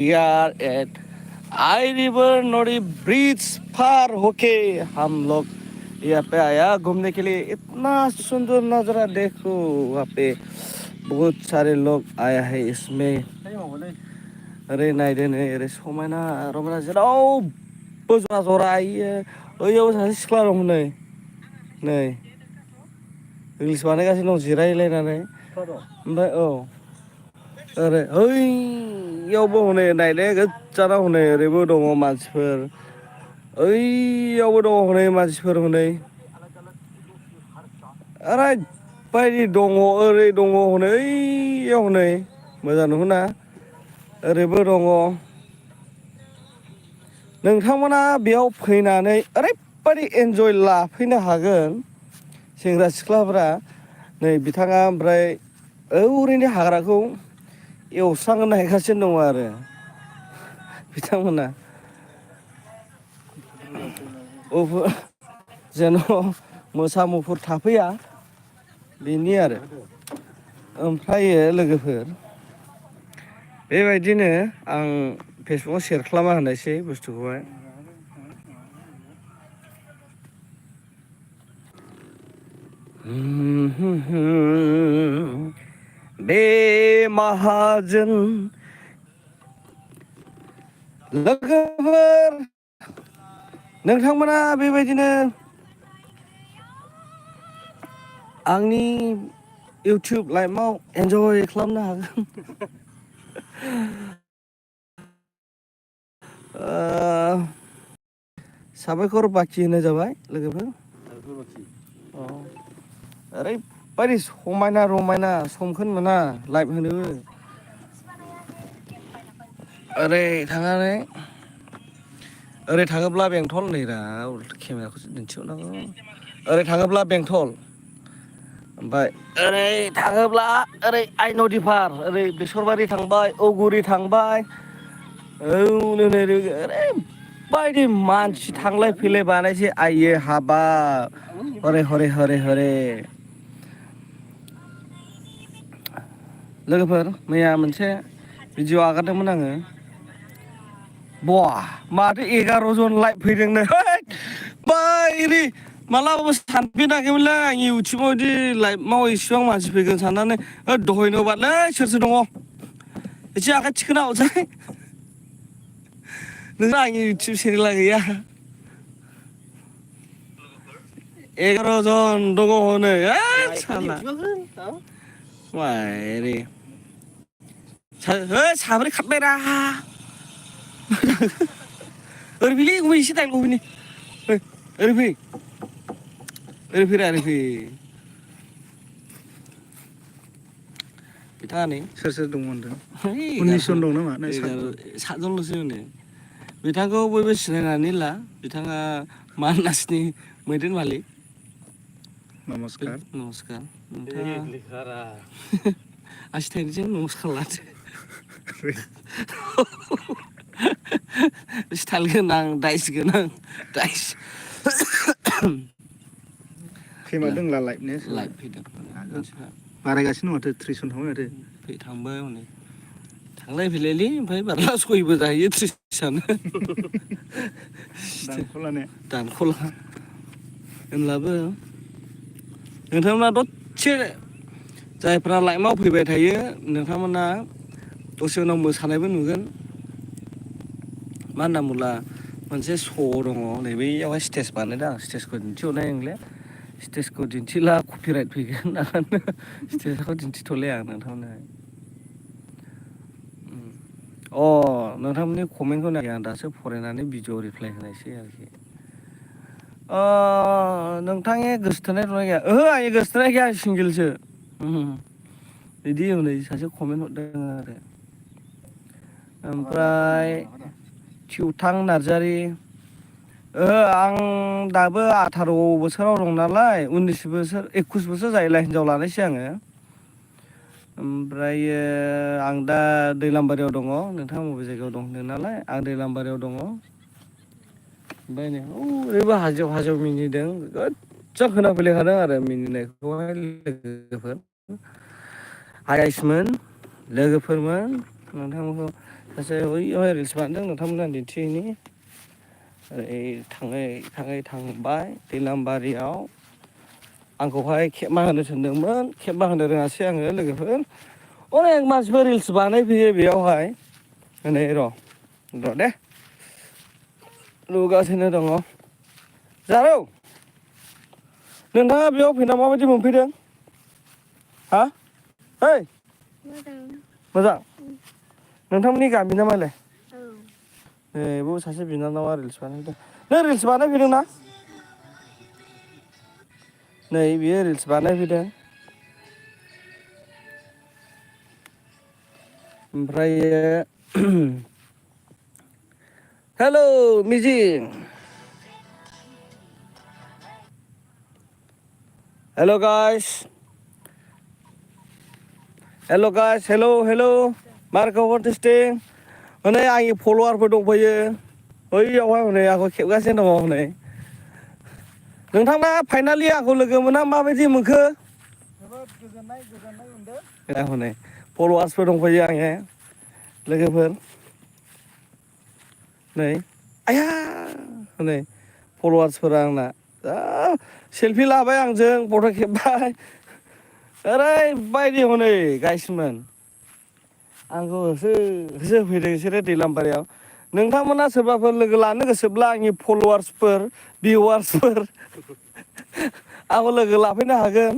We are at Ai river नोडी bridge पार होके हम लोग यहाँ पे आया घूमने के लिए। इतना सुंदर नज़ारा देखो, वहाँ पे बहुत सारे लोग आया है इसमें। अरे नायदो नै ओरै समायना रमायना जेरावबो जरा जरा आयो। ओइयाव सासे सिख्ला दं नै इंलिस बानायगासिनो दं जिरायलायनानै। ओमफ्राय ओरै ओइयावबो हनै नायदो गोजानाव हनै ओरैबो दङ मानसिफोर, ओइयावबो दङ हनै मानसिफोर हनै ओरैबायदि दङ, ओरै दङ हनै ओइयाव हनै मोजां नुहुरना ओरैबो दङ। नोंथांमोना बेयाव फैनानै ओरैबायदि एन्जय लाफैनो हागोन सेंग्रा सिख्लाफ्रा। नै बिथाङा ओमफ्राय ओरैनो हाग्राखौ एवस्रांनो नायगासिनो दङ आरो बिथांमोना जेन' मोसा मुफुर थाफैया बेनि आरो। ओमफ्रायो लोगोफोर बेबायदिनो आं फेसबुकआव सेयार खालामना होनायसै बुस्थुखौहाय। बे माहाजोन लोगोफोर नोंथांमोना बेबायदिनो आंनि इउटुब लाइभआव एन्जय खालामनो हागोन। साबायखर बाखि होनाय जाबाय लोगोफोर। ओरैबायदि समायना रमायना समखौनो मोना लाइभ होनोबो। ओरै थांनानै ओरै थाङोब्ला बेंथल नै रा केमेराखौसो दिन्थिहरनांगौ। ओरै थाङोब्ला बेंथल, ओमफ्राय ओरै थाङोब्ला ओरै आइ नदि पार, ओरै बेसरबारि थांबाय, औगुरि थांबाय, ओरैबायदि मानसि थांलाय फैलाय बानायसै आइयो हाबाब हरे हरे हरे हरे। लोगोफोर मैया मोनसे भिडिअ' आगारदोंमोन आङो। बा माथो 11 जन लाइभ फैदोंनो। बाइरि मालाबाबो सानफेराखैमोनलै आं इउटुबाव बिदि लाइभआव इसिबां मानसि फैगोन साननानै। दहायनो बालै सोर सोर दङ एसे आखाइ थिखोना हरसाय। नोंना आंनि इउटुब चेनेला गैया। 11 जन दङ हनै साला माइरि साब्रै खारबायरा। ओरै फैलै गुमै एसे दाइल गौमैनि ओरै फै ओरै फैरा ओरै फै। बिथाङा नै सोर सोर दङ होनदों? 19 जन दं नामा? 7जनल'सो होनो। बिथांखौ बयबो सिनायनानै ला, बिथाङा मानासनि मैदेर मालिक। नमस्कार। नमस्कार। आसि थाइनैजों नमस्कार लादो। स्टाइल गोनां दाइस गोनां दाइस। खैमा दंला लाइभनिया सोरबा? लाइभ फैदों मानसिफ्रा बारायगासिनो दं माथो 30 जन थांबाय माथो। थांबाय हनै थांलाय फैलायलै ओमफ्राय बारला सयबो जाहैयो 30आनो। दानख'ला ने? दानख'ला होनब्लाबो नोंथांमोना दसे जायफ्रा लाइभआव फैबाय थायो नोंथांमोना दसे उनाव मोसानायबो नुगोन। मा होनना बुङोब्ला मोनसे श' दङ नै बैयावहाय स्टेज बानायदों आं स्टेजखौ दिन्थिहरनाय नंलिया। स्टेजखौ दिन्थिला कपिराइट फैगोन ओंखायनो स्टेजखौ दिन्थिथ'ला आं नोंथांमोननो। नोंथांमोननि कमेन्टखौ नायो आं दासो फरायनानै भिडिअ' रिप्लाय होनायसै आरोखि। नोंथांनि गोसोथोनाय दंना गैया? ओहो आंनि गोसोथोनाय गैया, आं सिंगेलसो। बिदि हनै सासे कमेन्ट हरदों आरो। ओमफ्राय थिउथां नार्जारि आं दाबो 18 बोसोराव दं नालाय 19 बोसोर 21 बोसोर जायोला हिनजाव लानायसै आङो। ओमफ्रायो आं दा दैलामबारियाव दङ। नोंथाङा बबे जायगायाव दं होनदों नालाय, आं दैलामबारियाव दङ। ओमफ्राय नै ओरैबो हाजोआव मिनिदों, गोज्जा खोनाफैलायखादों आरो मिनिनायखौहाय लोगोफोर। हाय गाइसमोन, लोगोफोरमोन, नोंथांमोनखौ सासे ओइयावहाय रिल्स बानायदों नोंथांमोना दिन्थिहैनि ओरै थाङै थांबाय दैलामबारियाव आंखौहाय खेबमा होनो थिनदोंमोन खेबमा होनो रोङासै आङो लोगोफोर अनेक मानसिफोर रिल्स बानायफैयो बेयावहाय नै र' दे नुगासिनो दङ जारौ नोंथाङा बेयाव फैना माबायदि मोनफैदों हा ओइ मोजां नोंथांमोननि गामि ना मालाय नै बाव सासे बिनानावा रिल्स बानायदों नों रिल्स बानायफैदों ना नै बियो रिल्स बानायफैदों ओमफ्रायो हेलौ मिजिं हेल' गाइस हेल' मा खबर टेस्टिं हनै आंनि फल'वारफोर दंफैयो बैयावहाय हनै आंखौ खेबगासिनो दङ हनै नोंथाङा फाइनालि आंखौ लोगो मोना माबायदि मोनखो जोबोद गोजोननाय मोनदों हनै फल'वार्सफोर दंफैयो आङो लोगोफोर नै आइया हनै फल'वार्सफोरा आंना जा सेलफि लाबाय आंजों फट' खेबबाय ओरैबायदि हनै गाइसमोन आंखौ होसो होफैदों बिसोरो दैलामबारियाव नोंथांमोना सोरबाफोर लोगो लानो गोसोब्ला आंनि फल'वार्सफोर भिवार्सफोर आंखौ लोगो लाफैनो हागोन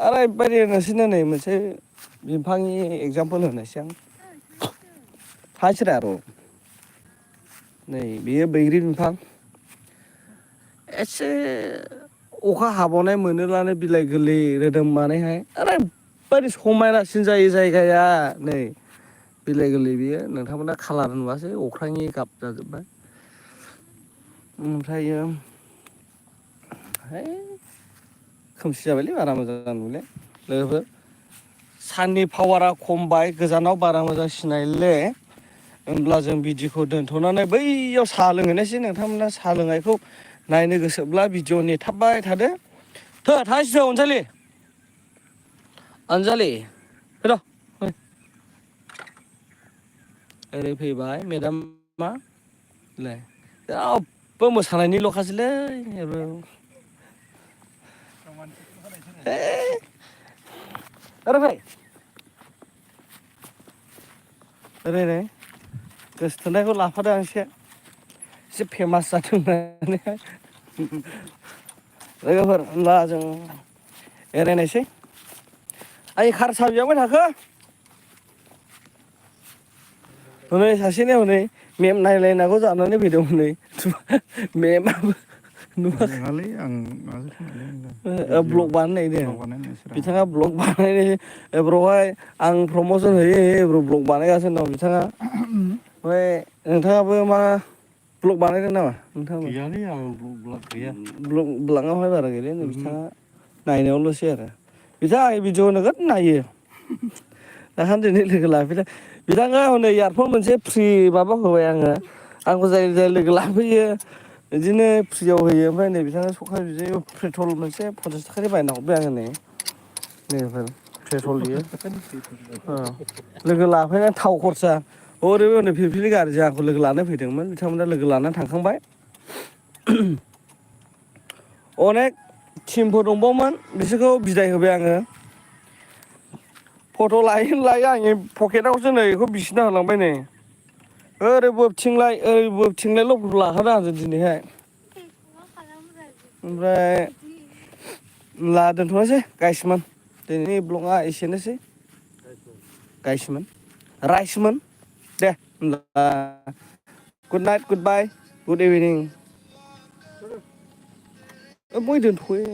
ओरैबायदि होनोसैनो नै मोनसे बिफांनि एगजामपोल होनोसै आं हाजिरा र' नै बेयो बैग्रि बिफां एसे अखा हाबावनाय मोनोब्लानो बिलाइ गोरलै रोदोमनानैहाय ओरैबायदि समायनासिन जायो जायगाया नै बिलाइ गोरलै बियो नोंथांमोना खालार नुवासै अख्रांनि गाब जाजोब्बाय ओमफ्रायो है खोमसि जाबायलै बारा मोजां नुले लोगोफोर साननि पावारा खमबाय गोजानाव बारा मोजां सिनायले होमब्ला जों बिदिखौ दोनथ'नानै बैयाव साहा लोंहैनायसै नोंथांमोना साहा लोंनायखौ नायनो गोसोब्ला भिडिअ नेथाबबाय थादो थांसै अनजालि फैद' ओरै फैबाय मेदामा जेरावबो मोसानायनिल'खासैलै ओरै फै ओरै गोसोथोनायखौ लाफादो आं एसे फेमास जाथों होननानैहाय लोगोफोर होनब्ला जों एरायनायसै आंनि कार साबिया बहाय थाखो हनै सासेनि हनै मेप नायलायनांगौ जानानै फैदों हनै मेपआबो नङालै आं माबासो खोनादों ब्लग बानायनायनो ब्लग बानायनायसो रा बिथाङा ब्लग बानायनाय एब्र'हाय आं प्रमसन होयै एब्र' ब्लग बानायगासिनो दं बिथाङा ओमफ्राय नोंथाङाबो मा ब्लग बानायदों नामा नोंथाङाबो गैयालै आं ब्लग गैया ब्लगआवहाय बारा गैलै बिथाङा नायनायावल'सै आरो बिथाङा आंनि भिडिअ नोगोद नायो दाखालि दिनै लोगो लाफैदों बिथाङा हनै इयारफन मोनसे फ्रि माबा होबाय आंखौ जाय लोगो लाफैयो बिदिनो फ्रियाव होयो ओमफ्राय नै बिथाङा सखा बिजों पेट्रल मोनसे 50 थाखानि बायना हरबाय आङो नै लोगोफोर पेट्रल बियो लोगो लाफैनानै थाव खरसा हरै हनै फिरफिलि गारिजों आंखौ लोगो लानो फैदोंमोन बिथांमोना लोगो लानानै थांखांबाय अनेक टिमफोर दंबावोमोन बिसोरखौ बिदाय होबाय आङो फट' लायै आंनि पकेटावसो नै बेखौ बिसिना होलांबाय नै ओरै बोबथिंलायल' फट' लाखादों आंजों दिनैहाय ओमफ्राय दोनथ'नोसै गाइसमोन दिनैनि ब्लगआ एसेनोसै राइसमोन दे होनब्ला गुड नाइट गुड बाय गुड इभिनिं बहाय दोनथ'यो